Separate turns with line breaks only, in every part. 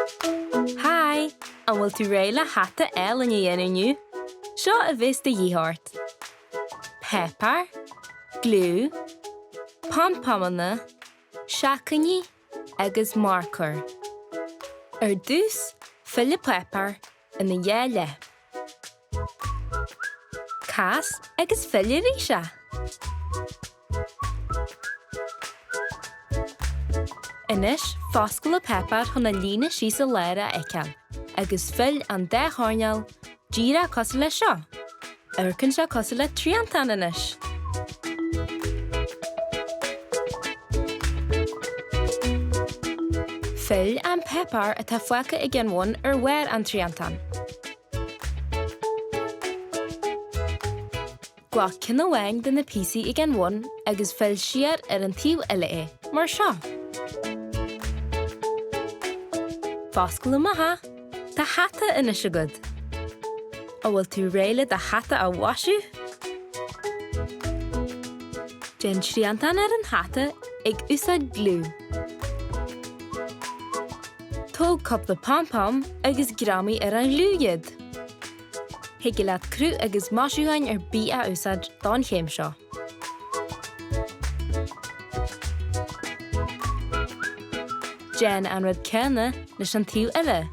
Hi! An bhfuil tú réidh le hata álainn a dhéanamh inniu? Seo a bheas de dhíth ort. Páipéar, gliú, pom-pomanna, seacainí agus marcóir. Ar dtús, fill an páipéar ina dhá leath. Cas agus fill arís é. Anois, foscail an páipéar chun an líne síos i lár a fheiceáil agus fill an dá choirnéal díreach cosúil le seo. Amharcann sé cosúil le triantán anois! Fill an páipéar atá fágtha ag an bhun ar bharr an triantáin. Glac ceann amháin de na píosaí ag an bhun agus fill siar ar an taobh eile é, mar seo. Foscail amach é! Tá hata anois agat! An bhfuil tú réidh le do hata a mhaisiú? Déan triantán ar an hata ag úsáid gliú. Tóg cúpla pom-pom agus greamaigh ar an ghliú iad. Thig leat cruth agus maisiúcháin ar bith a úsáid don chéim seo. Déan an rud céanna leis an taobh eile.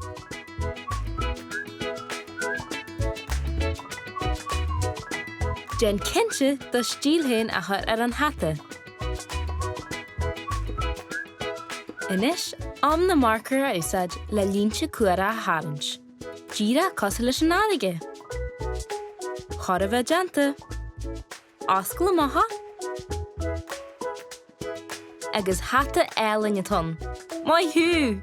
Déan cinnte do stíl féin a chur ar an hata. Anois, am na marcóirí a úsáid le línte cuara a tharraingt. Díreach cosúil leis an fharraige. Chóir a bheith déanta. Oscail amach é. Agus hata álainn atá ann. Maith thú!